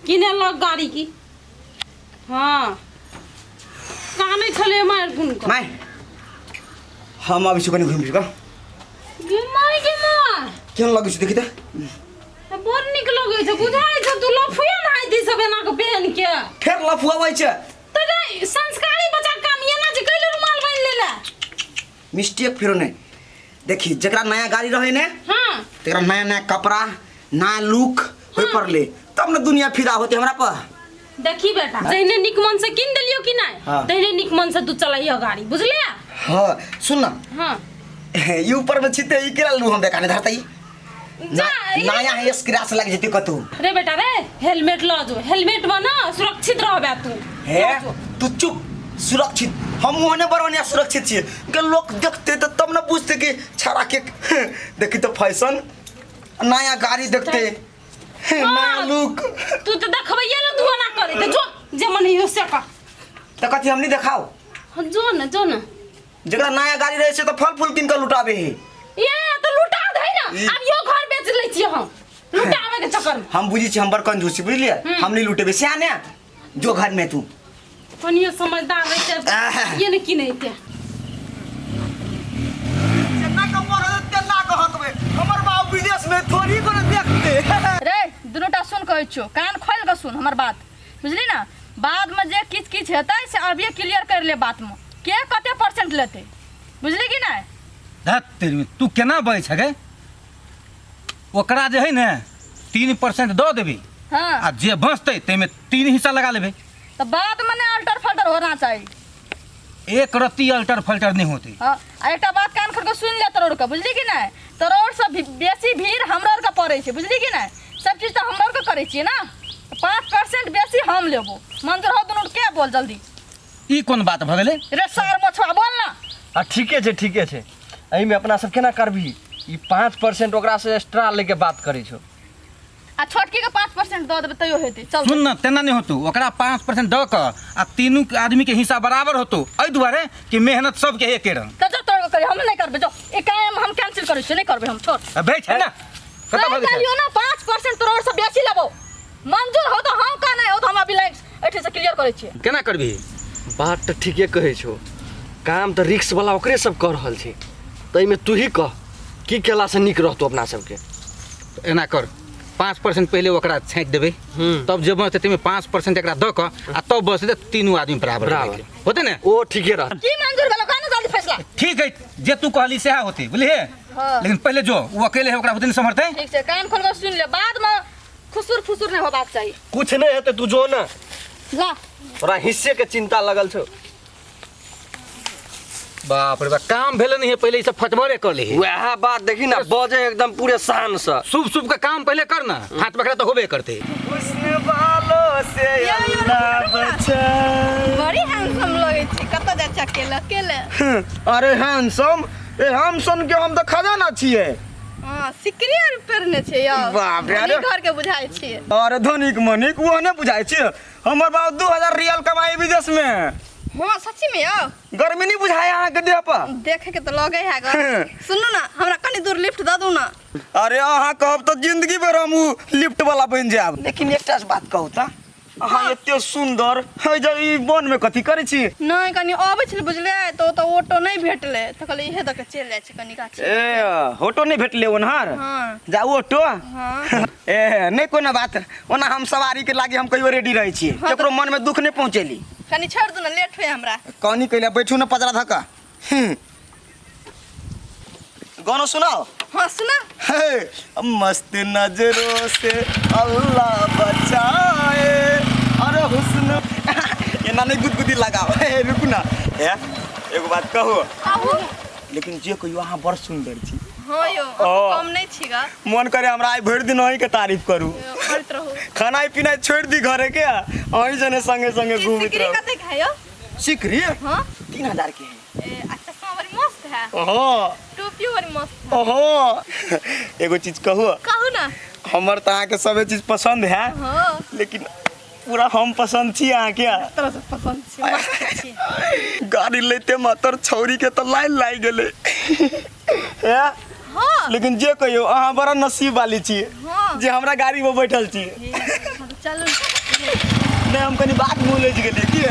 किने लग गाड़ी की हाँ कानै छलै मार गुन के माय हम अबै छी कनि घुमि फिर कऽ। गे माय गे माय। केहन लगै छै देखी तऽ। बड़ नीक लगै छै, बुझाइ छै तू लफुआ नहाय दी सब एना के पहन के। फेर लफुआबै छै। तऽ रे संस्कारी बच्चा काम एना जे कैले रुमाल बान्हि लेले। मिस्टेक फेरो नहि देखी, जकरा नया गाड़ी रहै ने हाँ तकरा नया नया कपड़ा नया लुक होय पड़ले तब ने दुनिया फिदा होते हमरा पर। देखी बेटा, जहिने नीक मन से किन देलियो कि नहीं हाँ। तहिने नीक मन से तू चलाइयो गाड़ी, बुझलिया? हाँ सुन ना। हाँ। ई ऊपर में छिते ई केला लू हम बेकाने धरतै। जा, नया है स्क्रैच लग जेते कतौ। रे बेटा रे, हेलमेट ल जो, हेलमेट में ना सुरक्षित रहबे तू। हे ल जो। तू चुप, सुरक्षित हम ओहने बड़ बढ़िया सुरक्षित छियै के लोग देखते तो तब ना बुझते कि छड़ा के देखी तो फैशन नया गाड़ी देखते नया लुक। तू तो देखबैये ना तू एना करे त जो जे मन हियो से कर। तो कथी हम नहीं देखाओ? हाँ, जो ना जो ना। जकरा नया गाड़ी रहे से तो फल फूल किन के लुटाबे है। ये तो लुटा दे ना, अब यो घर बेच लै छियै हम लुटावे के चक्कर में। हम बुझी छी हम बड़ कंजूस छी बुझलिए, हम नहीं लुटेबे सियाने जो घर में तू। कनियो समझदार रहते आह। ये ने की नहीं ते। जेना के मन होतै तेना के हकबै, हमर बाप विदेश में थोड़ी कोनो देखते। रे दुनूटा सुन कहै छियौ, कान खोलि कऽ सुन हमर बात, बुझली ना? बाद में जे किछु किछु हेतै से अभिये क्लियर कर ले बात में, के कते परसेंट लेतै, बुझली कि नहि? धत तेरी में, तू केना बजै छे गे? ओकरा जे है ने 3% दऽ देबी। हाँ। आ जे बचतै ताहिमे 3 हिस्सा लगा लेबै। तऽ बाद में नहि अल्टर फल्टर होना चाही। एक रत्ती अल्टर फल्टर नहीं होते। हाँ, आ एकटा बात कान खोल के सुन ले तोर के, बुझली कि नहि? तोर से बेसी भीड़ हमरा आरके पड़ै छै, बुझली कि नहि? सब चीज तऽ हमरा आरके करै छियै ना, 5% बेसी हम लेबो। मंजूर हो दुनू के बोल जल्दी। ई कोन बात भऽ गेलै? रे सार मछुआ बोल ना। आ ठीके छै ठीके छै, एहिमे अपना सब केना करबही? ई 5% ओकरा से एक्स्ट्रा लेके बात करै छौ। आ छोटकी के 5% दऽ देबै तैयो हेतै। चल सुन ना, तेना नहीं होतौ, ओकरा 5% दऽ कऽ आ तीनू आदमी के हिस्सा बराबर होतौ, एहि दुआरे कि मेहनत सबके एके रंग। तऽ जो तोड़ करी, हम नहीं करबै, जो ई काम हम कैंसिल करै छियै, नहीं करबै हम, छोड़। आ बैठ है ना, कतऽ नहीं भगै छै? करियो ना, 5% तोरा से बेसी लेबो। मंजूर हो तो हम का नहीं हो तो हम अभी लाइन एठी से क्लियर करै छियै। केना करबिही? बात तऽ ठीके कहै छौ, काम तऽ रिक्स वाला ओकरे सब कऽ रहल छै, ताहिमे तू ही कह की केलासँ नीक रहतौ अपना सबके। एना कर, 5% पहिले ओकरा छाँटि देबै, तब जे बचतै ताहिमे 5% एकरा दऽ कऽ आ तब बचतै तऽ तीनू आदमी बराबर बराबर। होतै ने? ओ ठीके रहत। की मंजूर भेलौ कह ना जल्दी फैसला। ठीक है, जे तू कहली सएह होतै, बुझलियै? हाँ। लेकिन पहिले जो ओ अकेले है ओकरा बुद्धि नहीं सम्हरतै। ठीक छै, कान खोल कऽ सुनि ले, बाद में खुसुर फुसुर नहीं होबाक चाही। कुछ नहीं हेतै, तू जो ना। ला। तोरा हिस्से के चिंता लगल छौ। बाप रे बाप, काम भेल नहीं है पहले ई सब फटबरे कर ले। वएह बात देखी ना, बजे एकदम पूरे शान से। शुभ शुभ का काम पहले कर ना, हाथ पकड़ा तो होबे करते। हुस्न वालों से अल्लाह बचाए। बड़ी हैंडसम लगै छी, कतऽ जाइ छी अकेले अकेले? अरे हैंडसम, ए हैंडसम के हम तऽ खजाना छियै। हाँ, सिकरी आर पहिरने छै यौ। बाप रे, अरे। धनिक घर के बुझाइ छियै। अरे धनिक मनिक वो नहि बुझाइ छियै, हमर बाप 2000 रियाल कमाई विदेश में। हाँ सच्ची में यौ? गर्मी नहीं बुझाय अहाँ के देह पर? देखे के तो लगे है ग। सुनू ना, हमरा कनी दूर लिफ्ट दऽ दू ना। अरे अहाँ कहब तो जिंदगी भर हम उ लिफ्ट वाला बन जायब। लेकिन एकटा बात कहू त, अहाँ एते सुंदर है जे ई वन में कथी करै छी? नहीं कनी अबै छलै बुझलियै, तऽ ओतऽ ऑटो नहीं भेटलै तऽ कहलियै इहे दऽ के चलि जाइ छै कनी गाछी। ए ऑटो नहीं भेटलै ओनहर? हाँ। जाउ ऑटो। हाँ। ए नहीं कोनो बात, ओना हम सवारी के लागी हम कहियो रेडी रहै छी, हाँ, तऽ केकरो मन में दुख नहीं पहुंचेली। कनी छोड़ दू ना, लेट होय हमरा। कनी कैला बैठू ना पजरा धक्का। गाना सुनाओ। हाँ सुना। हे, मस्त नजरों से अल्लाह बचाए, अरे हुस्न एना नहीं गुदगुदी लगाओ। हे, रुकू ना। हे, एगो बात कहू। कहू। लेकिन जे कहियो अहाँ बड़ सुंदर छी। हाँ यो, हाँ। कम नहीं छी गा। मन करे हमरा आइ भरि दिन अहीं के तारीफ करू। यो, करैत रहू। खाना पीना छोड़ दी घरे के, अहीं जने संगे संगे ई घूमैत सिकरी रहू। कतेक है यो? सिकरी? हाँ। 3000 के है। ए, अच्छा, चश्मा बड़ी मस्त है। ओहो। टोपियो बड़ी मस्त है। ओहो। एगो चीज कहू? कहू ना। हमर तऽ अहाँके सबे चीज पसंद है। हाँ। लेकिन पूरा हम पसंद छी अहाँके। तरह से पसंद छी, मस्त छी। गाड़ी लेते मातर छौरी के तऽ लाइन लागि गेलै। हे? हाँ। लेकिन जे कहियो अहाँ बड़ा नसीब वाली छी। हाँ। जे हमरा गाड़ी में बैठल छी। हे, चलू। नहीं हम कनी बात मुँह लजि गेलियै की।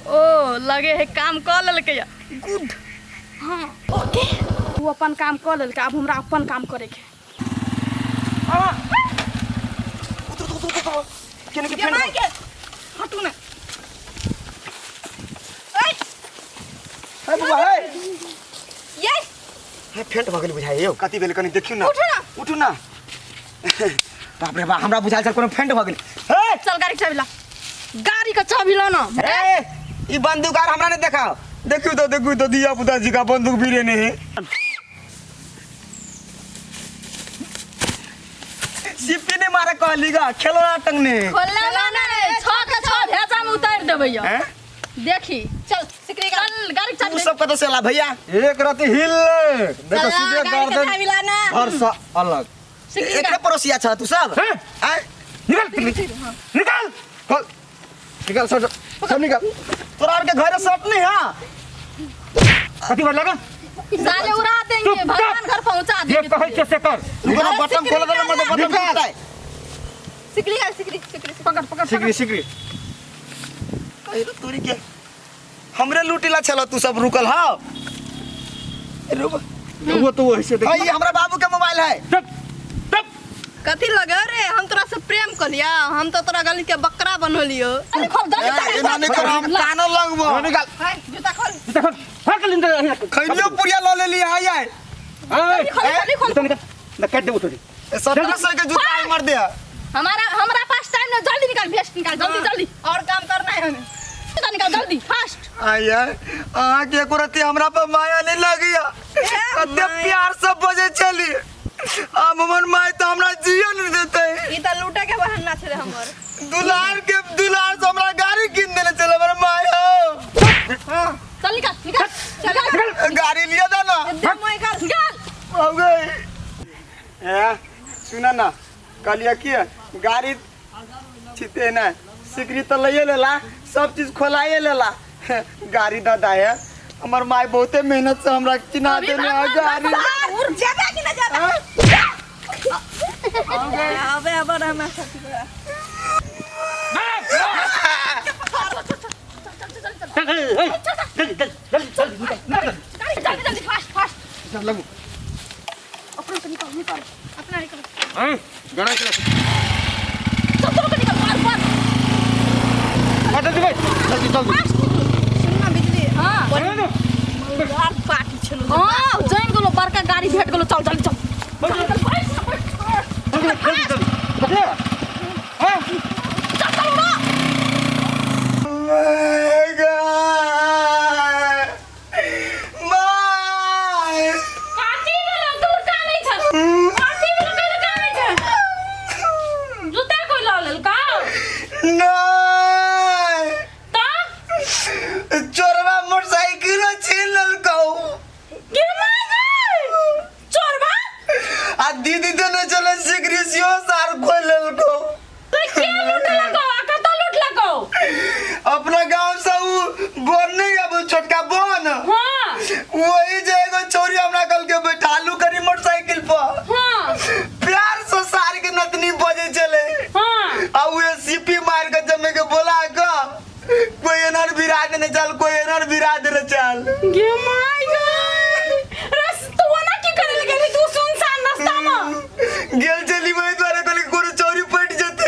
ओ लगे है काम कऽ लेलकै या। गुड। हाँ ओके, ओ अपन काम कऽ लेलकै, आब हमरा अपन काम करैके है। उतर उतर उतर उतर केने के गे फेंट मार के हटू ना। ऐ हे बुआ हे ये हे फेंट भऽ गेल बुझाइ यौ। कथी भेल कनी देखियौ ना। उठू ना। उठू ना। बाप रे बाप, हमरा बुझायल छल कोनो फेंट भऽ गेल। हे चल गाड़ी के चाबी ला, गाड़ी के चाबी ला ना। ए ई बंदूक आर हमरा नहीं देखाओ। देखियो तो, देखियो तो दिया पुता जी का बंदूक भी लेने है। सिप्पी नहीं मारे कहली गा खेलौना टंगने। खोलना ना ना, छह के छह भेजा में उतार देबै या। हैं? देखी चल सिकरी चल गाड़ी के तू चाबी सब कतौ से ला भैया? एक रति हिल ले देखो चल, सीधे गाड़ी के गर्दन चाबी ला ना। घर से अलग। सिकरी एकरे पड़ोसिया छ तू सब? हैं? आय निकाल निकाल खोल निकाल सब सब निकाल। तोरा आर के घरे सब नहीं हां। कथी बात लगा? साले उड़ा देंगे, चुप, भगवान घर पहुंचा जे देंगे। कहै छै से कर। रुको ना, बटन खोल दे ना, बटन निकाल। खुलता है। सिकरी का सिकरी सिकरी पकड़ पकड़ सिकरी सिकरी अरे तोरी के हमरे लूटिला छलो तू सब रुकल हां। रुक वो तो वैसे देख। हां ये हमरा बाबू के मोबाइल है। चुप चुप। कथी लगे रे, हम तोरा से प्रेम कलिया, हम तो तोरा गली के बकरा बनलियो। अरे खोल जल्दी ए, एना नहीं कर, हम कानो लगबो। निकाल हाय जूता खोल। देखो फक लिंद खैलियो पुरिया ल लेली हाय आय। ए खोल जल्दी खोल। जूता निकाल ना, काट देबो तोरी। 1700 के जूता मार दे। हमारा हमरा पास टाइम ना, जल्दी निकाल भेस्ट निकाल जल्दी जल्दी, और काम करना है हमें। जूता निकाल जल्दी फास्ट। आय अहाँ के एको रत्ती हमरा पर माया नहीं लगिया। कते प्यार से बजे चली। आब हमर माय तो हमरा जिया नहीं देते। ई त लूटे के बहाना छले हमर। दुलार के दुलार से हमरा गाड़ी किन देने चले हमर माय हो। चल निकाल निकाल निकाल गाड़ी लिया था ना। दे मोय निकाल। निकाल। हो गई। ए सुना ना, कहलिया की गाड़ी छिते ना सिकरी तो लइए लेला, सब चीज खोलाइए लेला। गाड़ी दादा है हमर माय बहुते मेहनत से हमरा किना देने है गाड़ी। जाबे कि ना जाबे? अबे अबे हमरा साथी बा। चल ए जल्दी जल्दी जल्दी जल्दी निकाल जल्दी जल्दी फास्ट फास्ट। चल लगू अपना से निकाल निकाल अपना निकाल। ए गड़ा चल चल चल निकाल मार मार। जल्दी भाई जल्दी जल्दी। सुन ना बिजली। हां यार पार्टी छलो। हां जइन गेलो, बड़का गाड़ी भेट गेलो। चल जल्दी चल। जल्दी जल्दी जल्दी हां चल चल उड़ा। My. काची भेलो तू कानै छ? काची भेलो कहियो कानै छ? जूता कोई लऽ लेलकौ? नहीं त चोरवा मोटरसाइकिलो छीन लेलकौ। गे my गै चोरबा आ दीदी देने चले सिकरी सियो सार खोल लेलकौ। त के लूटलकौ आ कतऽ लूटलकौ? अपना गांव से उ बोन नहीं अब छोटका बोन। हां वही जे एगो छोरी हमरा कल के बैठालू करी मोटरसाइकिल पर। हां प्यार से सार के नतनी बजे चले। हां आ उहे सीपी मार के जमे के बोला क कोई एनर बिरा देने चल, कोई एनर बिरा देने चल। गे my गै रस तू ओना की करे लगे गेली तू सुनसान रास्ता में? गेल चली वही द्वारे कहली कोनो चोरी पट जेते।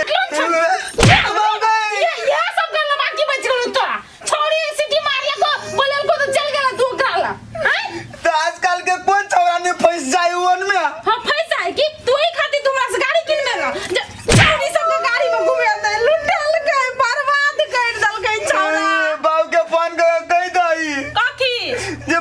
ये ये सब करना बाकी बच गेलो तोरा। छोड़ी सिटी मारलको बोललको तो चल गेला तू ओकरा ला। हैं? तो आजकल के कौन छौरा नहीं फंस जाए ओन में? हाँ फंस जाए कि तू ही खातिर तू हमरा से गाड़ी किन देला। छौरी सब के गाड़ी में घुमे दे लुटल के बर्बाद कर देलकै छौरा। बाबू के फोन कर कह दही कथी? जे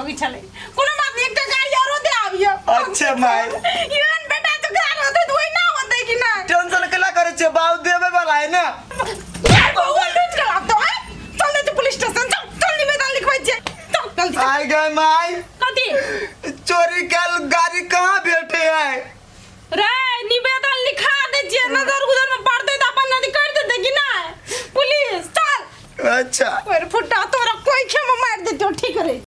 लगै छलै। कोनो बात नहीं, एकटा गाड़ी आरो दे आबियो। अच्छा माय। एहन बेटा जोगार होतै तऽ ओहिना होतै कि नहि? टेंशन केला करे छे, बाऊ देवे वाला है ना। बौआ लूट के लाबतो है। चल दे पुलिस स्टेशन, चल चल, निवेदन लिखबै छियै, चल जल्दी चल। आय गए माय। कथी? चोरी कल गाड़ी कहाँ भेटे है? रे निवेदन लिखा दे छियै, नजर गुजर में पड़तै तऽ अपन नदी कर देतै कि नहि पुलिस। चल। अच्छा।